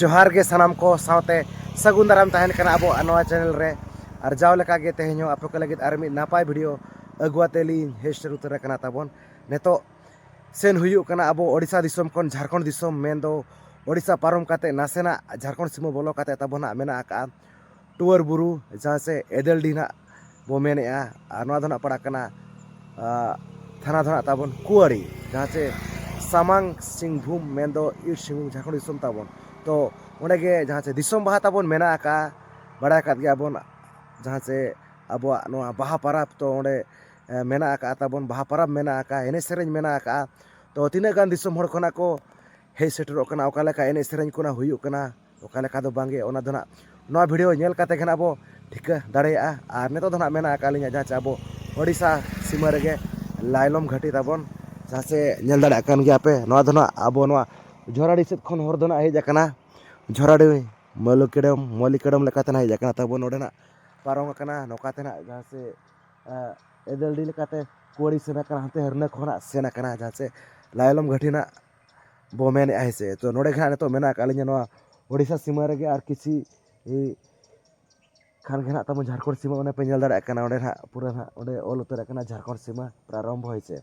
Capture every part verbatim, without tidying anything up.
ᱡᱚᱦᱟᱨ ᱜᱮ ᱥᱟᱱᱟᱢ ᱠᱚ, ᱥᱟᱶᱛᱮ ᱥᱟᱹᱜᱩᱱ ᱫᱟᱨᱟᱢ ᱛᱟᱦᱮᱱ ᱠᱟᱱᱟ ᱟᱵᱚᱣᱟᱜ ᱱᱚᱣᱟ ᱪᱮᱱᱮᱞ ᱨᱮ᱾ ᱟᱨ ᱡᱟᱣ ᱞᱮᱠᱟ ᱜᱮ ᱛᱮᱦᱮᱧ ᱦᱚᱸ ᱟᱯᱮ ᱠᱚ ᱞᱟᱹᱜᱤᱫ ᱟᱨ ᱢᱤᱫ ᱱᱟᱯᱟᱭ ᱵᱷᱤᱰᱤᱭᱳ ᱟᱹᱜᱩ ᱟᱛᱮ ᱞᱤᱧ ᱦᱮᱡ ᱥᱮᱴᱮᱨ ᱩᱛᱟᱹᱨ ᱟᱠᱟᱱᱟ ᱛᱟᱵᱚᱱ᱾ ᱱᱤᱛᱚᱜ ᱥᱮᱱ ᱦᱩᱭᱩᱜ ᱠᱟᱱᱟ ᱟᱵᱚ ᱳᱰᱤᱥᱟ ᱫᱤᱥᱚᱢ ᱠᱷᱚᱱ ᱡᱷᱟᱲᱠᱷᱚᱸᱰ ᱫᱤᱥᱚᱢ, ᱢᱮᱱᱫᱚ ᱳᱰᱤᱥᱟ ᱯᱟᱨᱚᱢ ᱠᱟᱛᱮ ᱱᱟᱥᱮᱱᱟᱜ ᱡᱷᱟᱲᱠᱷᱚᱸᱰ ᱥᱤᱢᱟᱹ ᱵᱚᱞᱚ ᱠᱟᱛᱮ ᱛᱟᱵᱚᱱ ᱦᱟᱸᱜ ᱢᱮᱱᱟᱜ ᱟᱠᱟᱫᱼᱟ ᱴᱩᱣᱟᱹᱨ ᱵᱩᱨᱩ, ᱡᱟᱦᱟᱸ ᱥᱮ ᱮᱫᱮᱞᱰᱤ ᱱᱟᱜ ᱵᱚ ᱢᱮᱱᱮᱫᱼᱟ᱾ ᱟᱨ ᱱᱚᱣᱟ ᱫᱚ ᱱᱟᱜ ᱯᱟᱲᱟᱜ ᱠᱟᱱᱟ, ᱟ, ᱛᱷᱟᱱᱟ ᱫᱚ ᱱᱟᱜ ᱛᱟᱵᱚᱱ ᱠᱩᱣᱟᱹᱲᱤ, ᱡᱟᱦᱟᱸ ᱪᱮ ᱥᱟᱢᱟᱝ ᱥᱤᱝᱵᱷᱩᱢ, ᱢᱮᱱᱫᱚ ᱤᱥᱴ ᱥᱤᱝᱵᱷᱩᱢ, ᱡᱷᱟᱲᱠᱷᱚᱸᱰ ᱫᱤᱥᱚᱢ ᱛᱟᱵᱚᱱ᱾ ᱛᱚ ᱚᱸᱰᱮ ᱜᱮ ᱡᱟᱦᱟᱸ ᱪᱮ ᱫᱤᱥᱚᱢ ᱵᱟᱦᱟ ᱛᱟᱵᱚᱱ ᱢᱮᱱᱟᱜ ᱟᱠᱟᱫᱼᱟ, ᱵᱟᱲᱟᱭ ᱟᱠᱟᱫ ᱜᱮᱭᱟ ᱵᱚᱱ, ᱡᱟᱦᱟᱸ ᱪᱮ ᱟᱵᱚᱣᱟᱜ ᱱᱚᱣᱟ ᱵᱟᱦᱟ ᱯᱟᱨᱟᱵᱽ ᱛᱚ ᱚᱸᱰᱮ, ᱮ, ᱢᱮᱱᱟᱜ ᱟᱠᱟᱫᱼᱟ ᱛᱟᱵᱚᱱ, ᱵᱟᱦᱟ ᱯᱟᱨᱟᱵᱽ ᱢᱮᱱᱟᱜ ᱟᱠᱟᱫᱼᱟ, ᱮᱱᱮᱡ ᱥᱮᱨᱮᱧ ᱢᱮᱱᱟᱜ ᱟᱠᱟᱫᱼᱟ᱾ ᱛᱚ ᱛᱤᱱᱟᱹᱜ ᱜᱟᱱ ᱫᱤᱥᱚᱢ ᱦᱚᱲ ᱠᱷᱚᱱᱟᱜ ᱠᱚ ᱦᱮᱡ ᱥᱮᱴᱮᱨᱚᱜ ᱠᱟᱱᱟ, ᱚᱠᱟ ᱞᱮᱠᱟ ᱮᱱᱮᱡ ᱥᱮᱨᱮᱧ ᱠᱚ ᱱᱟᱜ ᱦᱩᱭᱩᱜ ᱠᱟᱱᱟ, ᱚᱠᱟ ᱞᱮᱠᱟ ᱫᱚ ᱵᱟᱝᱜᱮ, ᱚᱱᱟ ᱫᱚ ᱱᱟᱜ ᱱᱚᱣᱟ ᱵᱷᱤᱰᱤᱭᱳ ᱧᱮᱞ ᱠᱟᱛᱮ ᱜᱮ ᱱᱟᱜ ᱵᱚ ᱴᱷᱤᱠᱟᱹ ᱫᱟᱲᱮᱭᱟᱜᱼᱟ᱾ ᱟᱨ ᱱᱤᱛᱚᱜ ᱫᱚ ᱱᱟᱜ ᱢᱮᱱᱟᱜ ᱟᱠᱟᱫ ᱞᱤᱧᱟ ᱡᱟᱦᱟᱸ ᱪᱮ ᱟᱵᱚ ᱳᱰᱤᱥᱟ ᱥᱤᱢᱟᱹ ᱨᱮᱜᱮ ᱞᱟᱭᱞᱚᱢ ᱜᱷᱟᱹᱴᱤ ᱛᱟᱵᱚᱱ, ᱡᱟᱦᱟᱸ ᱪᱮ ᱧᱮᱞ ᱫᱟᱲᱮᱭᱟᱜ ᱠᱟᱱ ᱜᱮᱭᱟ ᱯᱮ᱾ ᱱᱚᱣᱟ ᱫᱚ ᱱᱟᱜ ᱟᱵᱚ ᱱᱚᱣᱟ ᱡᱷᱚᱨᱟᱰᱤ ᱥᱮᱫ ᱠᱷᱚᱱ ᱦᱚᱨ ᱫᱚ ᱱᱟᱜ ᱦᱮᱡ ᱟᱠᱟᱱᱟ, ᱡᱷᱚᱨᱟᱰᱤ ᱢᱚᱞᱤᱠᱮᱰᱚᱢ, ᱢᱚᱞᱤᱠᱮᱰᱚᱢ ᱞᱮᱠᱟᱛᱮ ᱱᱟᱜ ᱦᱮᱡ ᱟᱠᱟᱱᱟ ᱛᱟᱵᱚᱱ᱾ ᱱᱚᱰᱮ ᱱᱟᱜ ᱯᱟᱨᱚᱢ ᱟᱠᱟᱱᱟ, ᱱᱚᱝᱠᱟ ᱛᱮ ᱱᱟᱜ ᱡᱟᱦᱟᱸ ᱪᱮ, ᱮ, ᱮᱫᱮᱞᱰᱤ ᱞᱮᱠᱟᱛᱮ ᱠᱩᱣᱟᱹᱲᱤ ᱥᱮᱱ ᱟᱠᱟᱱᱟ, ᱦᱟᱱᱛᱮ ᱦᱟᱹᱨᱱᱟᱹ ᱠᱷᱚᱱᱟᱜ ᱥᱮᱱ ᱟᱠᱟᱱᱟ, ᱡᱟᱦᱟᱸ ᱪᱮ ᱞᱟᱭᱞᱚᱢ ᱜᱷᱟᱹᱴᱤ ᱱᱟᱜ ᱵᱚ ᱢᱮᱱᱮᱫᱼᱟ, ᱦᱮᱸ ᱥᱮ᱾ ᱛᱚ ᱱᱚᱰᱮ ᱜᱮ ᱦᱟᱸᱜ ᱱᱤᱛᱚᱜ ᱢᱮᱱᱟᱜ ᱟᱠᱟᱫ ᱞᱤᱧᱟ ᱱᱚᱣᱟ ᱳᱰᱤᱥᱟ ᱥᱤᱢᱟᱹ ᱨᱮᱜᱮ, ᱟᱨ ᱠᱤᱪᱷᱤ, ᱮ, ᱠᱷᱟᱱ ᱜᱮ ᱦᱟᱸᱜ ᱛᱟᱵᱚᱱ ᱡᱷᱟᱲᱠᱷᱚᱸᱰ ᱥᱤᱢᱟᱹ, ᱚᱱᱮ ᱯᱮ ᱧᱮᱞ ᱫᱟᱲᱮᱭᱟᱜ ᱠᱟᱱᱟ, ᱚᱸᱰᱮ ᱦᱟᱸᱜ ᱯᱩᱨᱟᱹ ᱦᱟᱸᱜ ᱚᱸᱰᱮ ᱚᱞ ᱩᱛᱟᱹᱨ ᱟᱠᱟᱱᱟ ᱡᱷᱟᱲᱠᱷᱚᱸᱰ ᱥᱤᱢᱟᱹ ᱯᱨᱟᱨᱚᱢᱵᱷᱚ, ᱦᱮᱸ ᱥᱮ᱾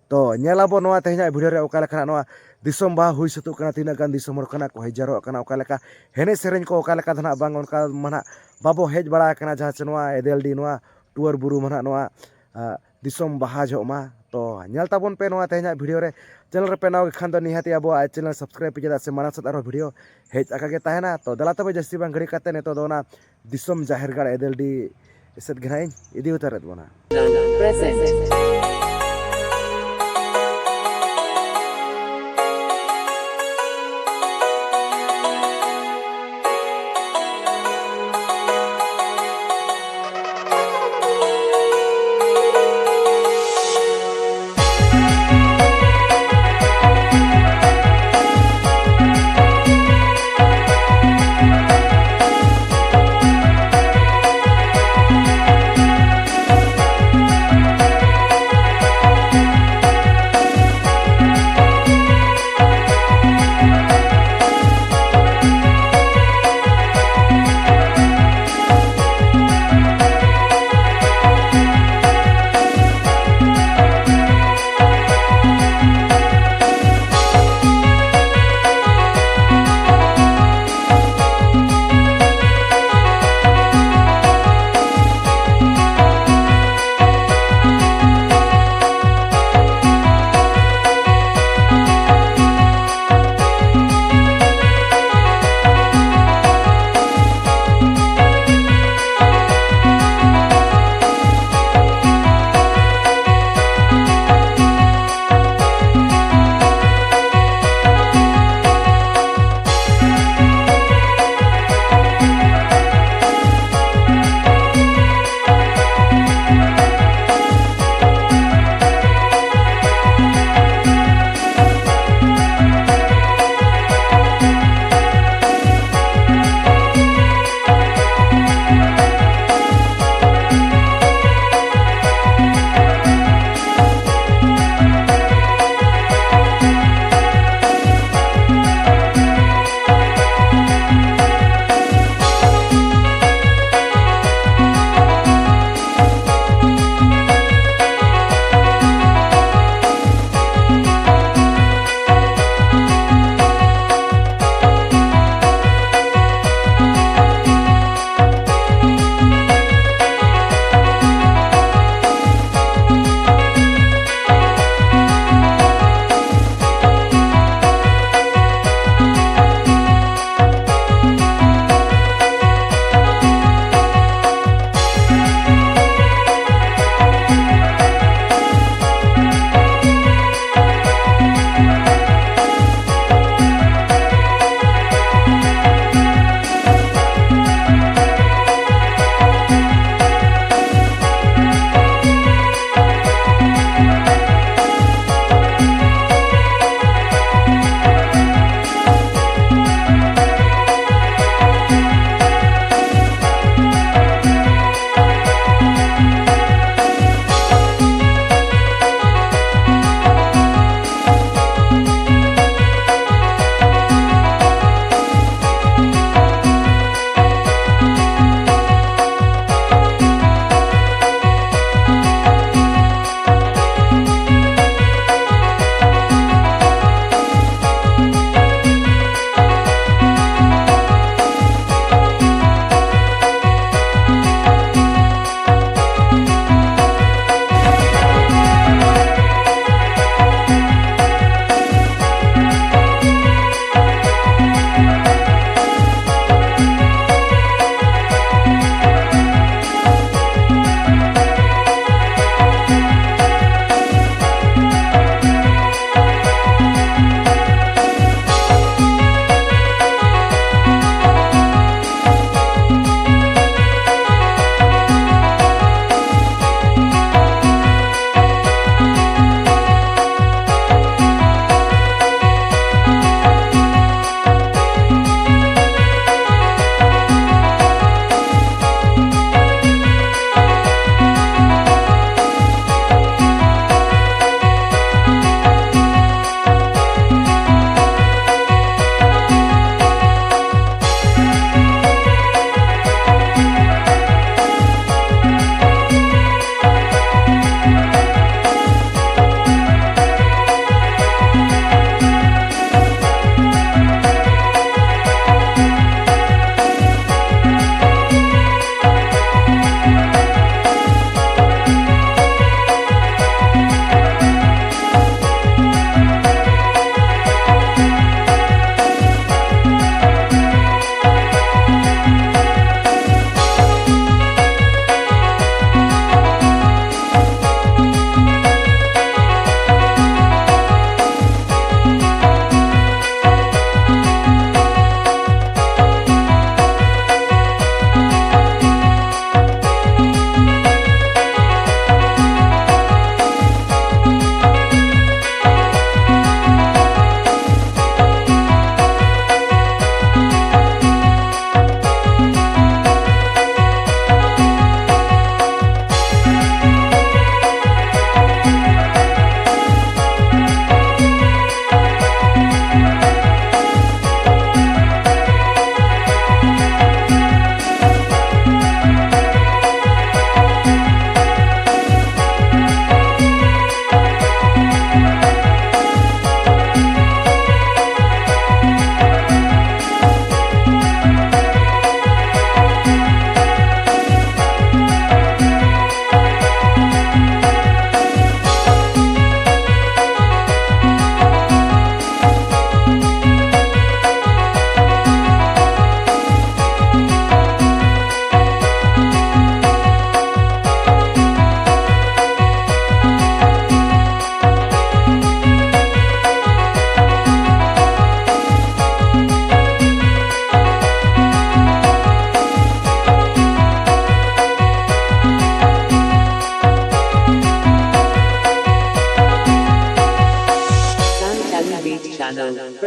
ᱛᱚ ᱧᱮᱞ ᱟᱵᱚ ᱱᱚᱣᱟ ᱛᱮᱦᱮᱧᱟᱜ ᱵᱷᱤᱰᱤᱭᱳ ᱨᱮ ᱚᱠᱟ ᱞᱮᱠᱟᱱᱟᱜ ᱱᱚᱣᱟ ᱫᱤᱥᱚᱢ ᱵᱟᱦᱟ ᱦᱩᱭ ᱥᱟᱹᱛᱚᱜ ᱠᱟᱱᱟ, ᱛᱤᱱᱟᱹᱜ ᱜᱟᱱ ᱫᱤᱥᱚᱢ ᱦᱚᱲ ᱠᱷᱚᱱᱟᱜ ᱠᱚ ᱦᱮᱡ ᱡᱟᱨᱚᱜ ᱠᱟᱱᱟ, ᱚᱠᱟ ᱞᱮᱠᱟ ᱮᱱᱮᱡ ᱥᱮᱨᱮᱧ ᱠᱚ ᱚᱠᱟ ᱞᱮᱠᱟ ᱫᱚ ᱱᱟᱦᱟᱜ ᱵᱟᱝ, ᱚᱱᱠᱟ ᱢᱟ ᱱᱟᱦᱟᱜ ᱵᱟᱵᱚ ᱦᱮᱡ ᱵᱟᱲᱟ ᱟᱠᱟᱱᱟ ᱡᱟᱦᱟᱸ ᱪᱮ ᱱᱚᱣᱟ ᱮᱫᱮᱞᱰᱤ ᱱᱚᱣᱟ ᱴᱩᱣᱟᱹᱨ ᱵᱩᱨᱩ ᱢᱟ ᱱᱟᱦᱟᱜ ᱱᱚᱣᱟ, ᱟ, ᱫᱤᱥᱚᱢ ᱵᱟᱦᱟ ᱡᱚᱦᱚᱜ ᱢᱟ᱾ ᱛᱚ ᱧᱮᱞ ᱛᱟᱵᱚᱱ ᱯᱮ ᱱᱚᱣᱟ ᱛᱮᱦᱮᱧᱟᱜ ᱵᱷᱤᱰᱤᱭᱳ ᱨᱮ᱾ ᱪᱮᱱᱮᱞ ᱨᱮᱯᱮ ᱱᱟᱣᱟ ᱜᱮ ᱠᱷᱟᱱ ᱫᱚ ᱱᱤᱦᱟᱹᱛ ᱟᱵᱚᱣᱟᱜ ᱪᱮᱱᱮᱞ ᱥᱟᱵᱥᱠᱨᱟᱭᱤᱵ ᱯᱮ, ᱪᱮᱫᱟᱜ ᱥᱮ ᱢᱟᱲᱟᱝ ᱥᱮᱫ ᱟᱨᱦᱚᱸ ᱵᱷᱤᱰᱤᱭᱳ ᱦᱮᱡ ᱟᱠᱟ ᱜᱮ ᱛᱟᱦᱮᱱᱟ᱾ ᱛᱚ ᱫᱮᱞᱟ ᱛᱚᱵᱮ ᱡᱟᱹᱥᱛᱤ ᱵᱟᱝ ᱜᱷᱟᱹᱲᱤ ᱠᱟᱛᱮ ᱱᱤᱛᱚᱜ ᱫᱚ ᱚᱱᱟ ᱫᱤᱥᱚᱢ ᱡᱟᱦᱮᱨ ᱜᱟᱲ ᱮᱫᱮᱞᱰᱤ ᱥᱮᱫ ᱜᱮ ᱱᱟᱦᱟᱜ ᱤᱧ ᱤᱫᱤ ᱩᱛᱟᱹᱨᱮᱫ ᱵᱚᱱᱟ᱾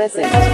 present.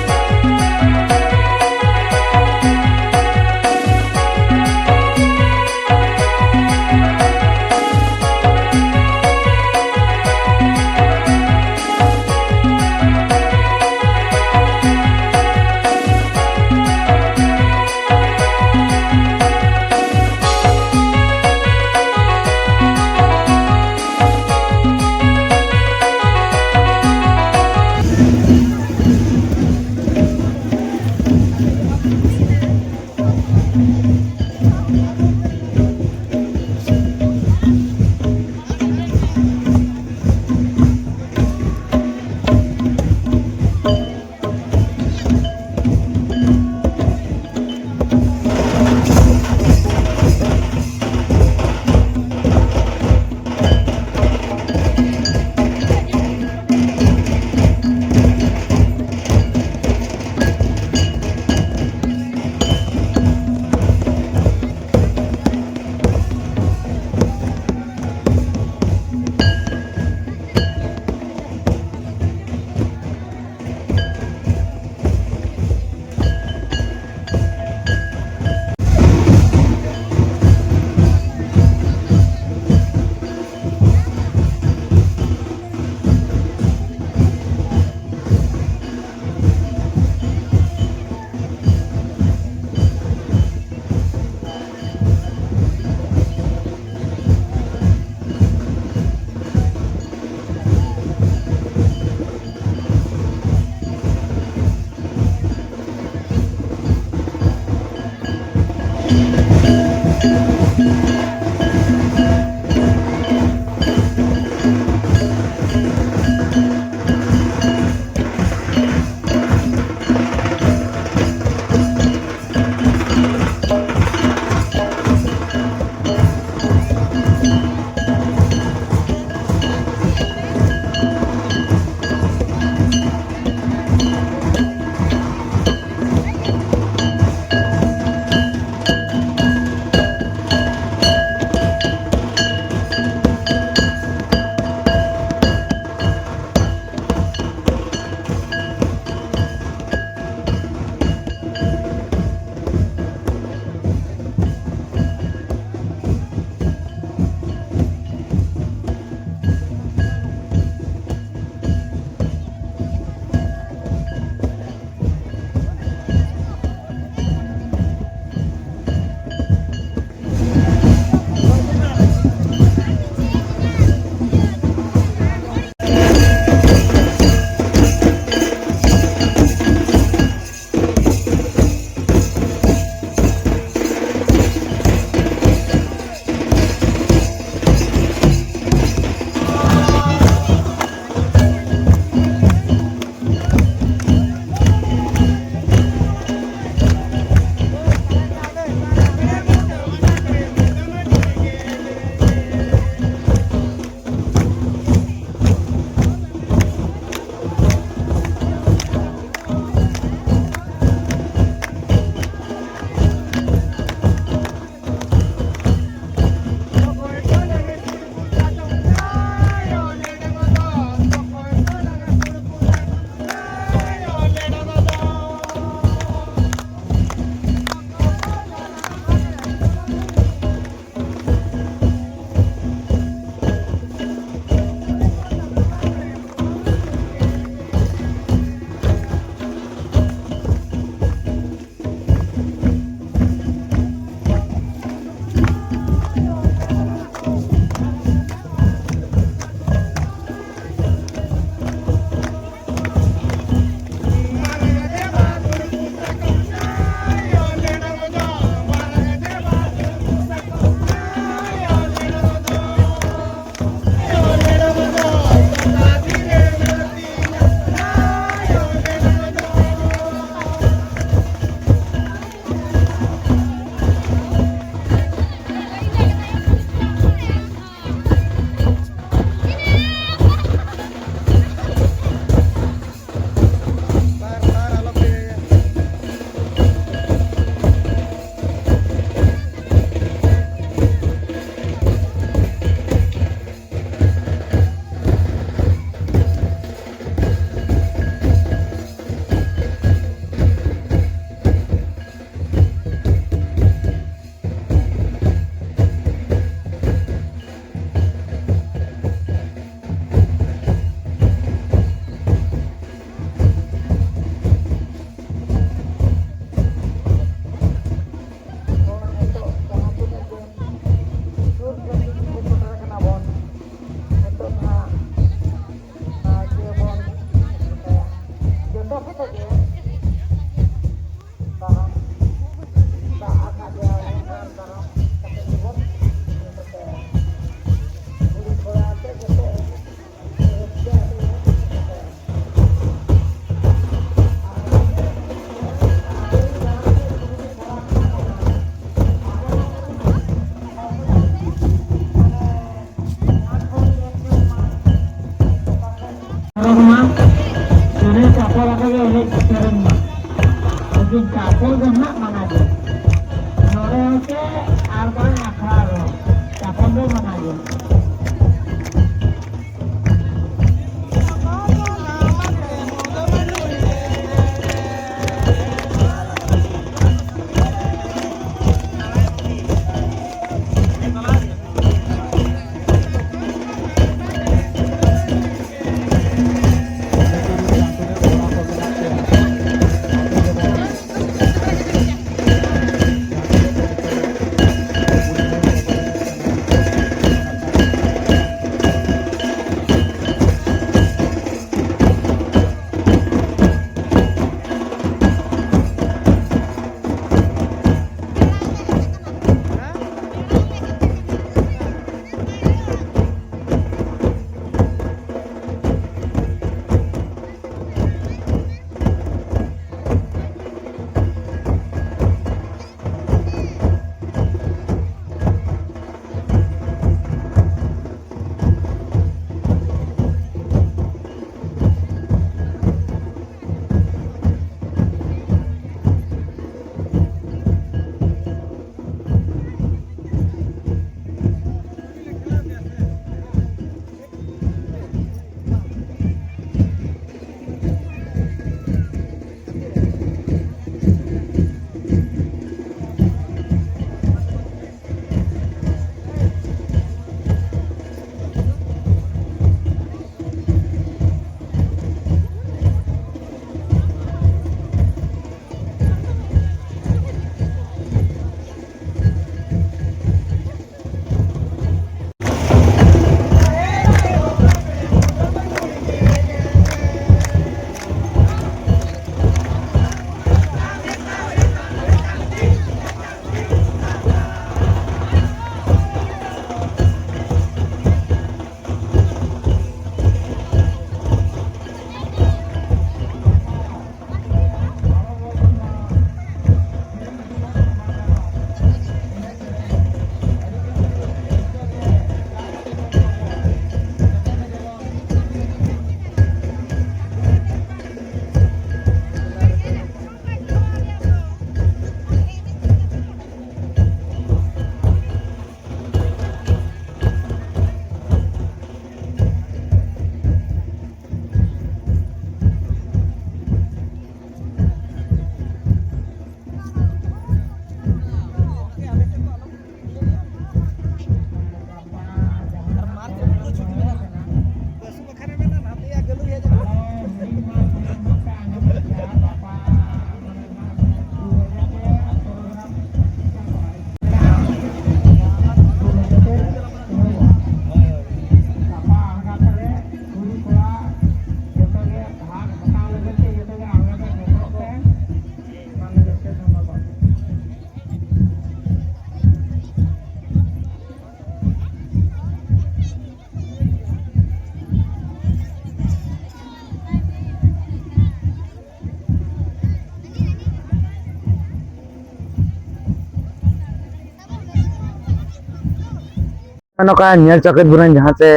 ᱱᱚᱝᱠᱟ ᱧᱮᱞ ᱪᱟᱠᱮᱫ ᱵᱚᱱᱟᱹᱧ ᱡᱟᱦᱟᱸ ᱪᱮ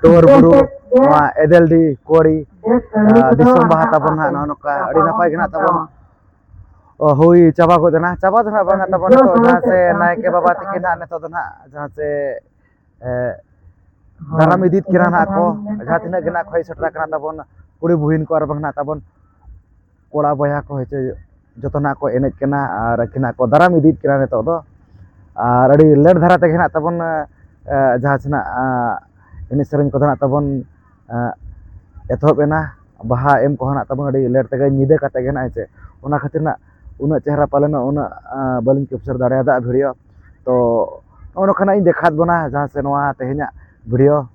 ᱴᱩᱣᱟᱹᱨ ᱵᱩᱨᱩ, ᱱᱚᱣᱟ ᱮᱫᱮᱞᱰᱤ ᱠᱩᱲᱤ, ᱟᱸ, ᱫᱤᱥᱚᱢ ᱵᱟᱦᱟ ᱛᱟᱵᱚᱱ ᱦᱟᱸᱜ ᱱᱚᱜᱼᱚ ᱱᱚᱝᱠᱟ ᱟᱹᱰᱤ ᱱᱟᱯᱟᱭ ᱜᱮ ᱱᱟᱜ ᱛᱟᱵᱚᱱ᱾ ᱚ, ᱦᱩᱭ ᱪᱟᱵᱟ ᱜᱚᱫ ᱮᱱᱟ, ᱪᱟᱵᱟ ᱫᱚ ᱱᱟᱜ ᱵᱟᱝᱟ ᱛᱟᱵᱚᱱ ᱱᱤᱛᱚᱜ ᱡᱟᱦᱟᱸ ᱪᱮ ᱱᱟᱭᱠᱮ ᱵᱟᱵᱟ ᱛᱤᱠᱤᱱ ᱦᱟᱸᱜ ᱱᱤᱛᱚᱜ ᱫᱚ ᱱᱟᱜ ᱡᱟᱦᱟᱸ ᱪᱮ, ᱮ, ᱫᱟᱨᱟᱢ ᱤᱫᱤᱭᱮᱫ ᱠᱤᱱᱟ ᱱᱟᱜ ᱠᱚ, ᱡᱟᱦᱟᱸ ᱛᱤᱱᱟᱹᱜ ᱜᱮ ᱱᱟᱜ ᱠᱚ ᱦᱮᱡ ᱥᱮᱴᱮᱨ ᱟᱠᱟᱱᱟ ᱛᱟᱵᱚᱱ ᱠᱩᱲᱤ ᱵᱩᱦᱤᱱ ᱠᱚ ᱟᱨ ᱵᱟᱝ ᱱᱟᱜ ᱛᱟᱵᱚᱱ ᱠᱚᱲᱟ ᱵᱚᱭᱦᱟ ᱠᱚ ᱦᱮᱸ ᱪᱮ, ᱡᱚᱛᱚ ᱱᱟᱜ ᱠᱚ ᱮᱱᱮᱡ ᱠᱟᱱᱟ ᱟᱨ ᱟᱹᱠᱤᱱ ᱦᱟᱸᱜ ᱠᱚ ᱫᱟᱨᱟᱢ ᱤᱫᱤᱭᱮᱫ ᱠᱤᱱᱟ ᱱᱤᱛᱚᱜ ᱫᱚ᱾ ᱟᱨ ᱟᱹᱰᱤ ᱞᱮᱴ ᱫᱷᱟᱨᱟ ᱛᱮᱜᱮ ᱱᱟᱜ ᱛᱟᱵᱚᱱ, ᱮ, ᱡᱟᱦᱟᱸ ᱥᱮᱱᱟᱜ, ᱮ, ᱮᱱᱮᱡ ᱥᱮᱨᱮᱧ ᱠᱚᱫᱚ ᱱᱟᱜ ᱛᱟᱵᱚᱱ, ᱮ, ᱮᱛᱚᱦᱚᱵ ᱮᱱᱟ᱾ ᱵᱟᱦᱟ ᱮᱢ ᱠᱚᱦᱚᱸ ᱱᱟᱜ ᱛᱟᱵᱚᱱ ᱟᱹᱰᱤ ᱞᱮᱴ ᱛᱮᱜᱮ, ᱧᱤᱫᱟᱹ ᱠᱟᱛᱮ ᱜᱮ ᱱᱟᱜ ᱦᱮᱸ ᱪᱮ᱾ ᱚᱱᱟ ᱠᱷᱟᱹᱛᱤᱨ ᱱᱟᱜ ᱩᱱᱟᱹᱜ ᱪᱮᱦᱨᱟ ᱯᱟᱞᱮᱱ ᱩᱱᱟᱹᱜ, ᱮ, ᱵᱟᱹᱞᱤᱧ ᱠᱮᱯᱪᱟᱨ ᱫᱟᱲᱮᱭᱟᱫᱟ ᱵᱷᱤᱰᱤᱭᱳ᱾ ᱛᱚ ᱱᱚᱜᱼᱚ ᱱᱚᱝᱠᱟᱱᱟᱜ ᱤᱧ ᱫᱮᱠᱷᱟᱣᱟᱫ ᱵᱚᱱᱟ ᱡᱟᱦᱟᱸ ᱥᱮ ᱱᱚᱣᱟ ᱛᱮᱦᱮᱧᱟᱜ ᱵᱷᱤᱰᱤᱭᱳ,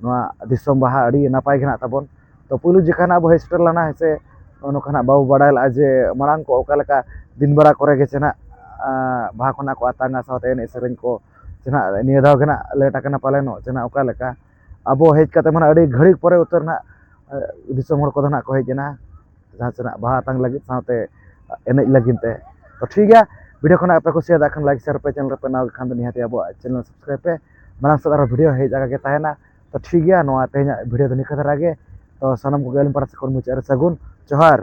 ᱱᱚᱣᱟ ᱫᱤᱥᱚᱢ ᱵᱟᱦᱟ ᱟᱹᱰᱤ ᱱᱟᱯᱟᱭ ᱜᱮ ᱱᱟᱜ ᱛᱟᱵᱚᱱ᱾ ᱛᱚ ᱯᱩᱭᱞᱩ ᱡᱚᱠᱷᱚᱱ ᱟᱵᱚ ᱦᱮᱡ ᱥᱮᱴᱮᱨ ᱞᱮᱱᱟ ᱦᱮᱸ ᱥᱮ, ᱱᱚᱜᱼᱚ ᱱᱚᱝᱠᱟ ᱱᱟᱜ ᱵᱟᱵᱚ ᱵᱟᱲᱟᱭ ᱞᱟᱜᱼᱟ ᱡᱮ ᱢᱟᱲᱟᱝ ᱠᱚ ᱚᱠᱟ ᱞᱮᱠᱟ ᱫᱤᱱ ᱵᱮᱲᱟ ᱠᱚᱨᱮ ᱜᱮ ᱪᱮ ᱱᱟᱜ, ᱟᱸ, ᱵᱟᱦᱟ ᱠᱚ ᱱᱟᱜ ᱠᱚ ᱟᱛᱟᱝᱟ ᱥᱟᱶᱛᱮ ᱮᱱᱮᱡ ᱥᱮᱨᱮᱧ ᱠᱚ ᱪᱮ ᱱᱟᱜ ᱱᱤᱭᱟᱹ ᱫᱷᱟᱣ ᱜᱮ ᱱᱟᱜ ᱞᱮᱴ ᱟᱠᱟᱱᱟ ᱯᱟᱞᱮᱱᱚᱜ ᱪᱮ ᱱᱟᱜ ᱚᱠᱟ ᱞᱮᱠᱟ᱾ ᱟᱵᱚ ᱦᱮᱡ ᱠᱟᱛᱮ ᱢᱟᱱᱮ ᱟᱹᱰᱤ ᱜᱷᱟᱹᱲᱤᱠ ᱯᱚᱨᱮ ᱩᱛᱟᱹᱨ ᱱᱟᱜ, ᱮ, ᱫᱤᱥᱚᱢ ᱦᱚᱲ ᱠᱚᱫᱚ ᱱᱟᱜ ᱠᱚ ᱦᱮᱡ ᱮᱱᱟ ᱡᱟᱦᱟᱸ ᱥᱮ ᱱᱟᱜ ᱵᱟᱦᱟ ᱟᱛᱟᱝ ᱞᱟᱹᱜᱤᱫ ᱥᱟᱶᱛᱮ ᱮᱱᱮᱡ ᱞᱟᱹᱜᱤᱫ ᱛᱮ᱾ ᱛᱚ ᱴᱷᱤᱠ ᱜᱮᱭᱟ, ᱵᱷᱤᱰᱤᱭᱳ ᱠᱷᱚᱱᱟᱜ ᱟᱯᱮ ᱠᱩᱥᱤᱭᱟᱫᱟ ᱠᱷᱟᱱ ᱞᱟᱭᱤᱠ, ᱥᱮᱭᱟᱨ ᱯᱮ, ᱪᱮᱱᱮᱞ ᱨᱮᱯᱮ ᱱᱟᱣᱟ ᱜᱮ ᱠᱷᱟᱱ ᱫᱚ ᱱᱤᱦᱟᱹᱛ ᱟᱵᱚᱣᱟᱜ ᱪᱮᱱᱮᱞ ᱥᱟᱵᱥᱠᱨᱟᱭᱤᱵ ᱯᱮ᱾ ᱢᱟᱲᱟᱝ ᱥᱮᱫ ᱟᱨᱦᱚᱸ ᱵᱷᱤᱰᱤᱭᱳ ᱦᱮᱡ ᱟᱠᱟ ᱜᱮ ᱛᱟᱦᱮᱱᱟ᱾ ᱛᱚ ᱴᱷᱤᱠ ᱜᱮᱭᱟ, ᱱᱚᱣᱟ ᱛᱮᱦᱮᱧᱟᱜ ᱵᱷᱤᱰᱤᱭᱳ ᱫᱚ ᱱᱤᱝᱠᱟᱹ ᱫᱷᱟᱨᱟ ᱜᱮ᱾ ᱛᱚ ᱥᱟᱱᱟᱢ ᱠᱚᱜᱮ ᱟᱹᱞᱤᱧ ᱯᱟᱦᱴᱟ ᱥᱮᱫ ᱠᱷᱚᱱ ᱢᱩᱪᱟᱹᱫ ᱨᱮ ᱥᱟᱹᱜᱩᱱ ᱡᱚᱦᱟᱨ᱾